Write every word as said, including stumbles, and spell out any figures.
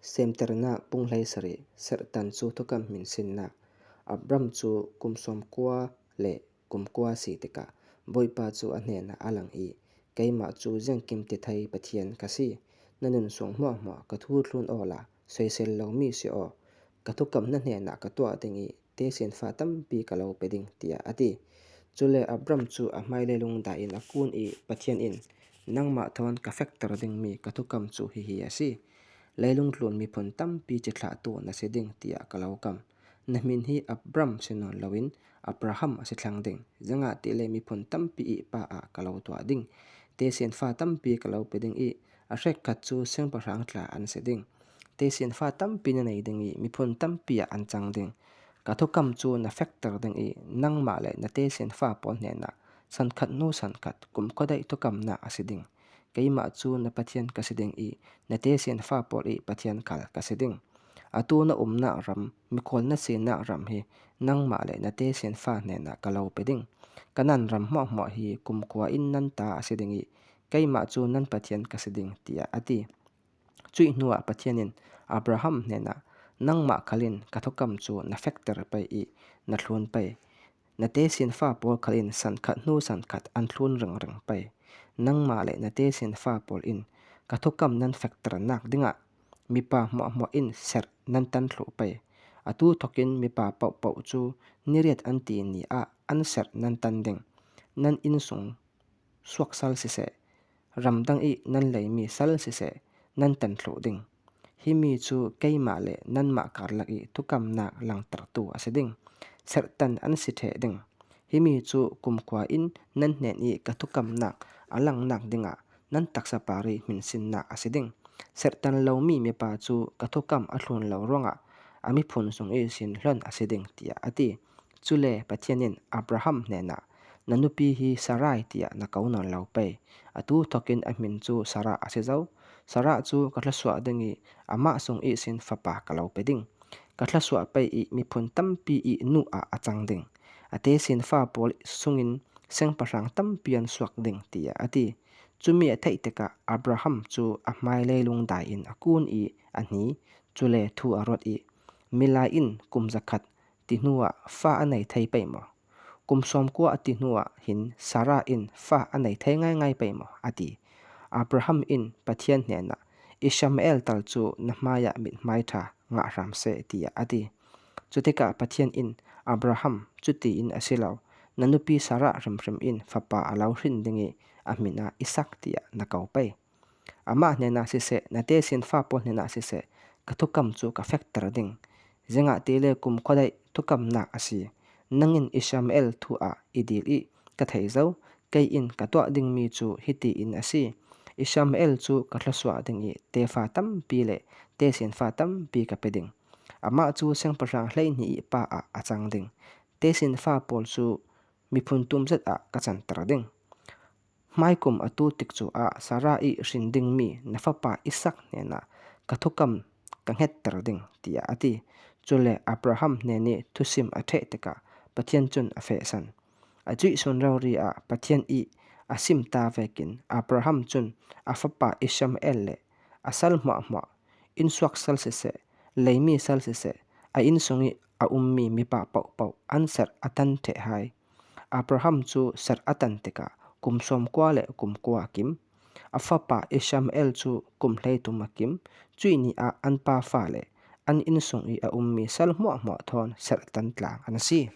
Semterna pung hleisari. Serhtan chu thukam hminsinna. Abram chu kum sawmkua le kum kua si tikah Bawipa chu a hnenah a lang i, Keimah chu ziangkim tithei Pathian ka si. Na nun suang hmuahhmuah ka thu thlun awla soisel lo mi si aw. Ka thukam na hnenah ka tuah ding i, tesinfa tampi ka lo pe ding, tiah a ti. Chule Abram chu a hmai leilung dai-in a kun i, Pathian in, Nangmah thawn ka fekter ding mi ka thukam chu hihi a si. Leilung tlun miphun tampi chithlahtu na si ding, tiah ka lo kam. Na hmin hi Abram si nawn loin Abraham a si thlang ding. Ziangahtile miphun tampi i pa ah ka lo tuah ding. Tesinfa tampi ka lo pe ding i, a hrekkhat chu siangpahrang tla an si ding. Tesinfa tampi na nei ding i, miphun tampi ah an chang ding. Ka thukam chu na fekter ding i, nangmah le na tesinfa pawl hnenah sankhat hnu sankhat kumkhuadaih thukamna a si ding. Keimah chu na Pathian ka si ding i, na tesinfa pawl i Pathian khal ka si ding. A tu na umna ram, mikhual na sina ram hi nangmah le na tesinfa hnenah ka lo pe ding. Kanan ram hmuahhmuah hi kumkhua in nan ta a si ding i, keimah chu nan Pathian ka si ding, tiah a ti. Cuih hnuah Pathian in Abraham hnenah, Nangmah khalin ka thukam chu na fekter pei i, na thlun pei. Na tesinfa pawl khalin sankhat hnu sankhat an thlun ringring pei. Nangmah le na tesinfa pawl in ka thukam nan fekter nak dingah mipa hmuahhmuah in serh nan tan thluh pei. A tu thokin mipa pohpoh chu ni riat an ti ni ah an serh nan tan ding. Nan insung suak sal siseh, ramdang i nan leimi sal siseh, nan tan thluh ding. Himi chu keimah le nanmah karlak i thukamna langtertu a si ding. Serhtan an si theh ding. Himi chu kumkhua in nan hnen i ka thukamna a langnak dingah nan taksa pari hminsinna a si ding. Serhtan lo mi mipa chu ka thukam a thlun lo ruangah a miphun sung i sin hlon a si ding, tiah a ti. Chule Pathian in Abraham hnenah, Na nupi hi Sarai tiah na ko nawn lo pei. A tu thokin a hmin chu Sarah a si zo. Sarah chu ka thlasuah ding i, amah sung i sin fapa ka lo pe ding. Ka thlasuah pei i miphun tampi i nu ah a chang ding. A tesinfa pawl sungin siangpahrang tampi an suak ding, tiah a ti. Cumi a theih tikah Abraham chu a hmai leilung dai-in a kun i a hni, chule thu a ruat i, Milai in kum zakhat ti hnuah fa a nei thei pei maw? Kum sawmkua a ti hnuah hin Sarah in fa a nei thei ngaingai pei maw? A ti. Abraham in Pathian hnenah, Ishmael tal chu na hmaiah mithmai tha ngah hram seh, tiah a ti. Chutikah Pathian in, Abraham, cutiin a si lo, na nupi Sarah hrimhrim in fapa a lo hrin ding i, a hmin ah Isak tiah na ko pei. Amah hnenah siseh, na tesinfa pawl hnenah siseh, ka thukam chu ka fekter ding. Ziangahtile kumkhuadaih thukamna a si. Nangin Ishmael thu ah i dil i ka thei zo, kei in ka tuah ding mi chu hitiin a si. Ishmael chu ka thlasuah ding i tefa tampi le tesinfa tampi ka pe ding. Amah chu siangpahrang hleihnih i pa ah a chang ding. Tesinfa pawl chu miphun tum zet ah ka chanter ding. Hmaikum a tu tik chu ah Sarah i hrin ding mi na fapa Isak hnenah ka thukam ka nghetter ding, tiah a ti. Chule Abraham hnen i thusim a theh tikah Pathian chun a fehsan. A cuih sun rori ah Pathian i a sim ta vekin Abraham chun a fapa Ishmael le a sal hmuahhmuah, insuak sal siseh, leimi sal siseh, a insung i a um mi mipa pohpoh an serh a tan theh hai. Abraham chu serh a tan tikah kum sawmkua le kum kua a kim. A fapa Ishmael chu kum hleitum a kim. Cuih ni ah an pa fa le an insung i a um mi sal hmuahhmuah thawn serh tan tlang an si.